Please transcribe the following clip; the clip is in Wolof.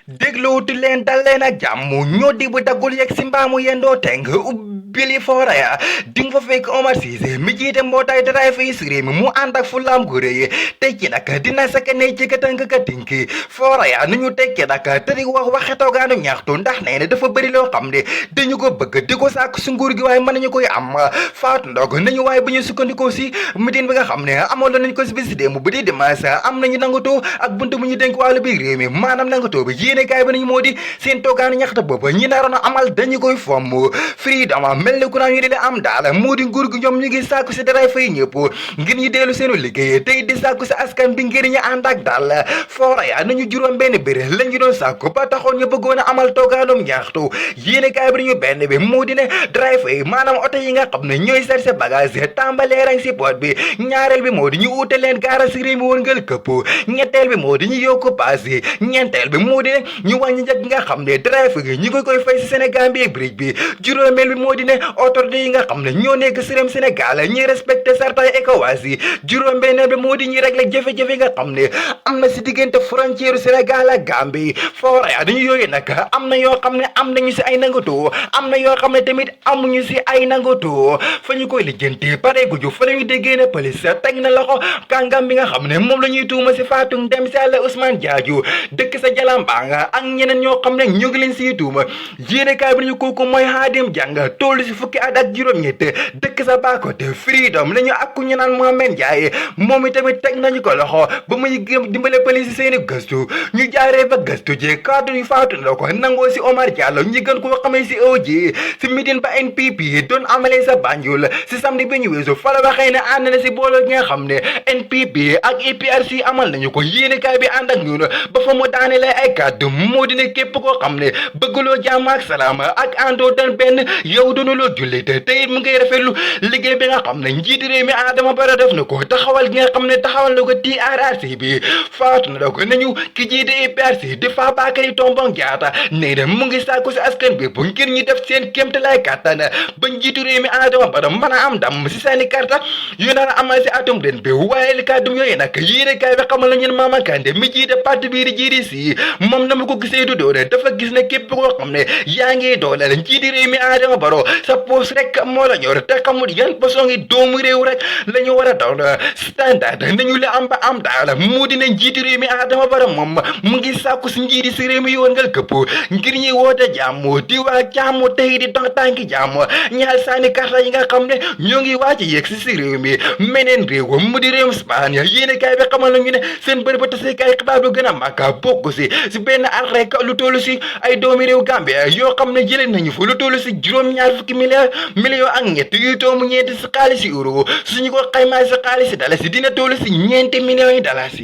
dégluwuti leen dal leen ak jàmm ñoo di bu daggul yegg si mbaamu yendoo teng ubili foora ya di nga fa fekk Omar Cissé mi jiite mbootaay daraay fay si réew mi mu ànd ak fulaam gu rëy tey ci nag dina sakane ci ka tënk ka tinki foora ya nu ñu tekki nag te di wax waxe toogaanu ñaxtu ndax nee na dafa bëri loo xam ne dañu ko bëgg di ko sàkk si nguur gi waaye mën nañu koy am faatu ndog nañu waaye bu ñu sukkandikoo si mitin bi nga xam ne amoon nañu ko si bis démb bu di dimanche am nañu nangatoo ak buntu bu ñu dénk wàllu biir réew mi maanaam nangatoo bi yéene kaay bi nañu moo di seen toogaanu ñaxtu boobu ñi naroon a amal dañu koy fomm freedom mel ni ku naa ñu di am daal moo di nguur gi ñoom ñu ngi sàkku si dara fay ñëpp ngir ñu dellu seenu liggéey tey di sàkku si askan bi ngir ñu ànd ak daal foora ya nañu juróom benn béré lañ ñu doon sàkku ba taxoon ñu bëggoon a amal toogaanum ñaxtu yéene kaay bi nañu benn bi moo di ne drive yi maanaam oto yi nga xam ne ñooy cherché bagage tàmbalee rang si port bi ñaareel bi moo di ñu uute leen gaara si réew mi woon ngel këpp ñetteel bi moo di ñu yokku paas yi ñeenteel bi moo di ne ñu wàññi njëg nga xam ne drive yi ñu koy fay si Sénégal bi bridge bi juróomeel bi moo di ne autorité yi nga xam ne ñoo nekk si réewum Sénégal ñuy respecté certains ECOWAS yi juróom-benneel bi moo di ñuy régler jafe-jafe nga xam ne am na si diggante frontière Sénégal ak Gambie foora ya dañu yooyu nag am na yoo xam ne am nañu si ay nangatoo am na yoo xam ne tamit amuñu si ay nangatoo fa ñu koy lijjanti pare guju fa la ñu déggee ne police teg na loxo kàngam bi nga xam ne moom la ñuy tuuma si faatu dem si Yàlla Ousmane Diadio dëkk sa Jalambanga ak ñeneen ñoo xam ne ñu ngi leen siy tuuma yéenekaay bi ñu kooku mooy Hadim Jang toll si fukki at ak juróom-ñett dëkk sa Bakote freedom la ñu ak ku ñu naan Mohamed Ndiaye moom itamit teg nañu ko loxo ba muy dimbale police si seeni gëstu ñu jaaree ba gëstu ji kaddu yu faatu na ko nangoo si Omar Diallo ñi gën koo xamee si OJ si mitin ba NPP doon amalee sa Banjul si samedi bi ñu weesu fa la waxee ne ànd na si booloo gi nga xam ne NPP ak APRC amal nañu ko yéenekaay bi ànd ak ñun ba fa mu daane lay ay kàddu moo di ne képp koo xam ne bëggloo jàmm ak salaam ak àndoo dan benn yow doonu loo jullit te it mu ngay rafetlu liggéey bi nga xam ne njiiti réew mi Adama Barrow def na ko taxawal gi nga xam ne taxawal na ko TRRC bi faatu na ko nañu ki jiite APRC di Fabakary Tombong Jatta nee na mu ngi sàkku si askan bi bu ngir ñi def seen kéemtalaay kàttan ba njiitu réew mi Adama Barrow mën a am ndam si seeni karta yu naan amal si atum ren bi waaye li kàddum yooyu nag yéene kaay bi xamal na ñun Mama Kandeh mi jiite parti bii di GDC moom na mu ko gisee du doone dafa gis ne képp koo xam ne yaa ngi dooleel njiiti réew mi Adama Barrow sa poos rek moo la ñor te xamul yan façon ngi doomu réew rek la ñu war a doon standard nañu la am ba am daal mu dina njiiti réew mi Adama Barrow moom mu ngi sàkku si njiiti si réew mi yoon ngal këpp ngir ñuy woote jàmm di wax jàmm tey di dox tànki jàmm ñaal saani karta yi nga xam ne ñoo ngi waaj a yegg si réew mi meneen réew mu di réewum Espagne yéene kaay bi xamal nañu ne seen bëri ba tasee kaay xibaar bu gën a màgg bokk si benn at rek lu toll si ay doomi réew Gambie yoo xam ne jëlee nañu fa lu toll si juróom-ñaar fukki million ak ñett yu toomu ñeenti si xaalis euro suñu ko xaymaa si xaalis dalasi dina toll si ñeenti millions yi dalasi